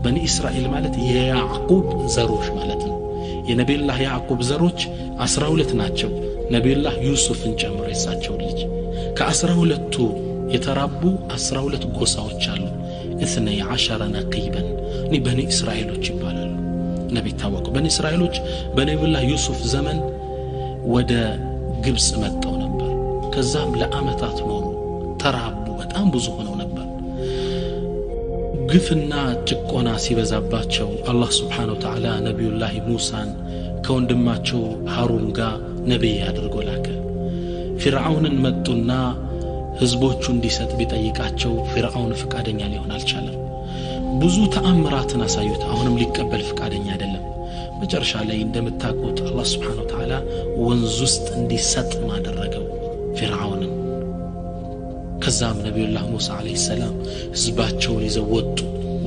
በኒ እስራኤል ማለት የያዕቁብ ዘሮች ማለት ነው። የነቢዩላህ ያዕቁብ ዘሮች 12 ናቸው፣ ነቢዩላህ ዩሱፍን ጨምሮ የሳቸው ልጅ። ከ12ቱ የተራቡ 12 ጎሳዎች አሉ። 12 ነቂበን እኒ በኒ እስራኤሎች ይባላሉ። ነቢ ታወቁ። በኒ እስራኤሎች በነቢዩላህ ዩሱፍ ዘመን ወደ ግብጽ መጥተው ነበር። ከዛም ለአመታት ኖሩ፣ ተራቡ፣ በጣም ብዙ ሆነው ነበር። ግፍና ጭቆና ሲበዛባቸው አላህ Subhanahu Wa Ta'ala ነቢዩላህ ሙሳን ከወንድማቸው ሃሩን ጋር ነብይ አድርጎ ላከ። ፊርዓውንን መጡና ህዝቦቹ እንዲሰጥ ቢጠይቃቸው ፊርዓውን ፍቃደኛ ሊሆን አልቻለም። ብዙ ተአምራትን አሳዩት፣ አሁንም ሊቀበል ፍቃደኛ አይደለም። መጨረሻ ላይ እንደምታውቁት አላህ Subhanahu Wa Ta'ala ወንዝ ውስጥ እንዲሰጥም አደረገው ፊርዓውንን። ከዛም ነቢዩላህ ሙሳ አለይሂ ሰላም ህዝባቸውን ይዘው ወጡ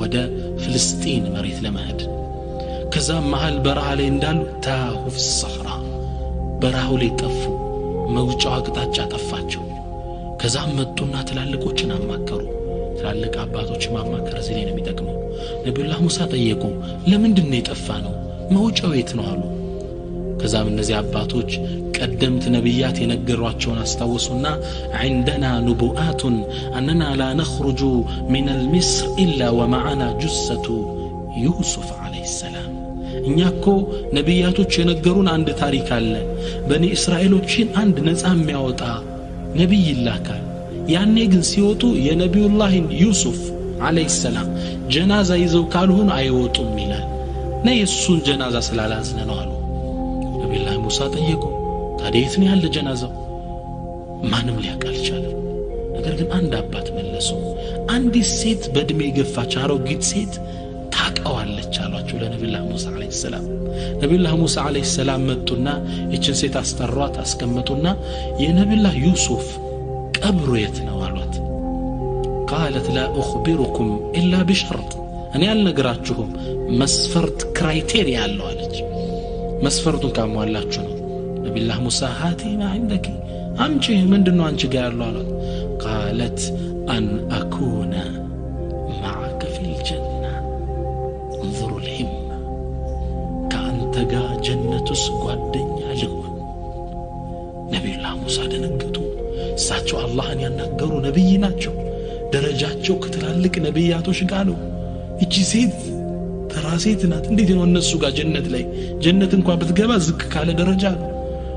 ወደ ፍልስጤን መሬት ለመሄድ። ከዛም መሃል በረሃ ላይ እንዳሉ ታሁ ፊ ሰህራ በረሃው ላይ ጠፉ፣ መውጫው አቅጣጫ ጠፋቸው። ከዛም መጡና ትላልቆችን አማከሩ። ትላልቅ አባቶች ማማከር እዚህ ላይ ነው የሚጠቅመው። ነቢዩላህ ሙሳ ጠየቁ፣ ለምንድን ነው የጠፋነው? መውጫው የት ነው አሉ። ከዛም እነዚህ አባቶች ቀደምት ነቢያት የነገሯቸውን አስታወሱና عندنا نبوءات أننا لا نخرج من المصر إلا ومعنا جثة يوسف عليه السلام። እኛ እኮ ነቢያቶች የነገሩን አንድ ታሪክ አለ። በኒ እስራኤሎችን አንድ ነፃ የሚያወጣ ነቢይ ይላካል። ያኔ ግን ሲወጡ የነቢዩላህ ዩሱፍ عليه السلام ጀናዛ ይዘው ካልሆኑ አይወጡም ይላል። እና የሱን ጀናዛ ስላላዝነ ነው አሉ። ነቢዩላህ ሙሳ ጠየቁ፣ ታዲያ የት ነው ያለ ጀናዛው? ማንም ሊያውቅ አልቻለም። ነገር ግን አንድ አባት መለሱ፣ አንዲት ሴት በእድሜ የገፋች አሮጊት ሴት ታውቀዋለች አሏቸው ለነቢዩላህ ሙሳ አለይሂ ሰላም። ነቢዩላህ ሙሳ አለይሂ ሰላም መጡና ይችን ሴት አስጠሯት፣ አስቀመጡና የነቢዩላህ ዩሱፍ ቀብሩ የት ነው አሏት። قالت لا أخبركم إلا بشرط፣ እኔ አልነግራችሁም፣ መስፈርት criteria አለው አለች። መስፈርቱን ካሟላችሁ ነው። ነቢዩላህ ሙሳ هاتي ما عندك፣ አምጪ ምንድነው አንቺ ጋር ያለው አሏት። قالت أن أكون معك في الجنة። انظروا الهمة፣ ከአንተ ጋር ጀነት ውስጥ ጓደኛ ልሁን። ነቢዩላህ ሙሳ ደነገጡ። እሳቸው አላህን ያናገሩ ነብይ ናቸው። ደረጃቸው ከትላልቅ ነብያቶች ጋር ነው። እቺ ሴት ተራ ሴት ናት። እንዴት ነው እነሱ ጋር ጀነት ላይ ጀነት እንኳን ብትገባ ዝቅ ካለ ደረጃ ነው።